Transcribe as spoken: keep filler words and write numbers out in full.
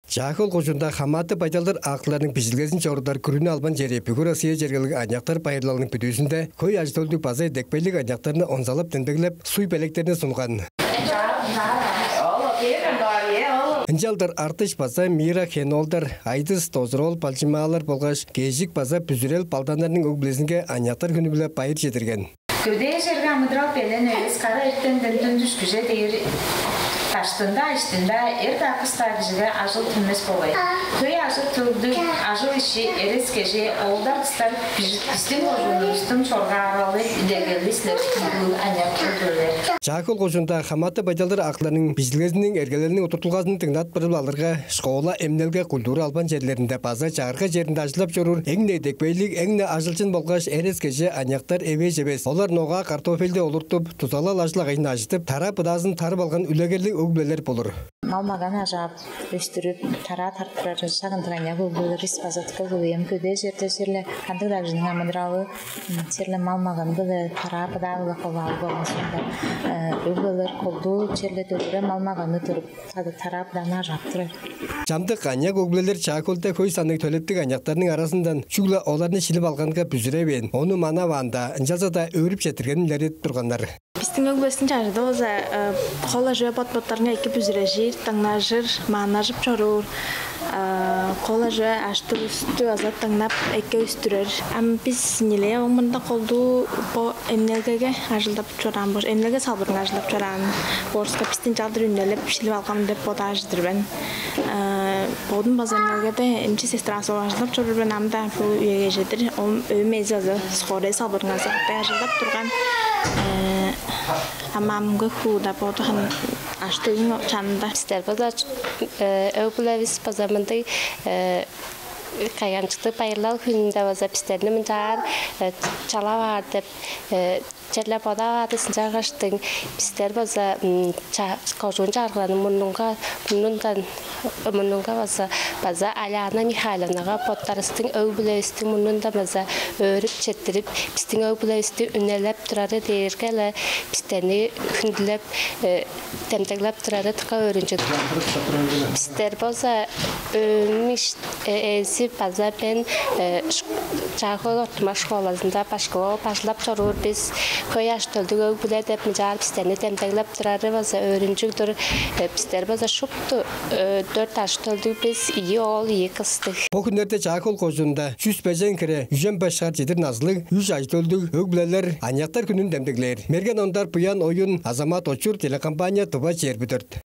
Чаа-Хөл кожуунда хамааты байдалдар актыларының бижилгезин чорудар күрүне албан чери бүгү Россия чергелиг аныяктар байырлалының бүдүүзүнде хөй ажы-төлдүг база идепкейлиг аныяктарны онзалап демдеглеп, суй белектерни сунган. Ынчалдыр Артыш база Мира Хеноолдар, Айдыс Дозуроол Балчымаалар болгаш Кежик база Бүзүрел Балданнарның өг-бүлезинге аныяктар хүнү-биле байыр чедирген. Көдээ черге амыдырал белен эвес, кара эртенден дүн дүшкүже дээр даштында-иштинде эр-даа, кыс-даа кижиге ажыл төнмес болгай. Хөй ажы-төлдүг, ажыл-ишчи, эрес-кежээ оолдар, кыстар бис-, бистиң кожуунувустуң чоргааралы, идегели силер, хүндүлүг аныяк өг-бүлелер. Чаа-Хөл кожуунда хамааты байдалдар актыларының бижилгезиниң эргелелиниң удуртулгазын дыңнап билип алырга, школа, эмнелге, культура албан черлеринде база чагырга черинде ажылдап чоруур эң-не идепкейлиг, эң-не ажылчын болгаш эрес-кежээ аныяктар эвээш эвес. Олар ногаа, картофельди олуртуп, дузалал ажыл-агыйын ажыдып, тараа-быдаазын тарып алган үлегерлиг өг-бүлелер болур. Мал-маган ажаап, өстүрүп, тараа тарып турар шак ындыг аныяк өг-бүлелер бис база дыка көвей. Көдээ черде черле кандыг-даа кижиниң амыдыралы, м, черле мал-маган-биле, тараа-быдаа-биле холбаалыг болган соонда, э, өг-бүлелер колдуу черле дөгере мал-маганны туруп, тады тараа-быдааны ажаап турар. Чамдык аныяк өг-бүлелер Чаа-Хөлде хөй санныг төлептиг аныяктарның аразындан чүгле оларны шилип алганга бүзүревээн, ону манаваан-даа, ынчалза-даа өөрүп четтиргенин илередип турганнар. Бистиң өг-бүлевистиң чажыды болза, э, кол-ла чүве бот-боттарынга эки бүзүрежир, дыңнажыр, мааннажып чоруур, э, кол-ла чүве ажы-төлүвүстү база дыңнап, эки өстүрер. Ам бис нилээ ооң мурнунда колдуу бо эмнелгеге ажылдап чораан болуш, эмнелге салбырынга ажылдап чораан болза, бистиң чалдыр үнелеп, шилип алган деп бодааш-тыр мен. Э, бодум база эмнелгеде эмчи сестразы бооп ажылдап чоруур мен, ам-даа бо үеге чедир. Ооң өөм ээзи база скорый салбырынга каттай ажылдап турган. Э, ам мамам хөй-даа боду хан ажы-төлүң чанында. Бистер база, э, өг-бүлевис база мындыг, э, кайгамчыктыг байырлал хүнүнде база бистерни мынчаар, э, чалап аар деп, э, черле бодаваан-дыр сен. Ынчангаштың бистер база, м, ча-, кожуун чагырганың мурнунга, мурнундан, мурнунга база, база Аляна Михайловнага боттарывыстың, өг-бүлевистиң мурнундан база өөрүп четтирип, бистиң өг-бүлевисти үнелеп турары дээрге-ле бистерни хүндүлеп, э, демдеглеп турары дыка өөрүнчүг. Бистер болза, өөм иш-, э, ээзи база мен, э, ш-, Чаа-Хөл ортумак школазында башкы бооп ажылдап чоруур бис. Хөй ажы-төлдүг өг-бүле деп мынчаар бистерни демдеглеп турары база өөрүнчүг-дүр. Э, бистер база шупту, э, дөрт ажы-төлдүг бис, ийи оол, ийи кыстыг. Бо хүннерде Чаа-Хөл кожуунда чүс бежен хире үжен беш хар чедир назылыг, үш ажы-төлдүг өг-бүлелер аныяктар хүнүн демдеглээр. Мерген Ондар, Буян Оюн, Азамат Очур, телекомпания «Тыва чээрби дөрт».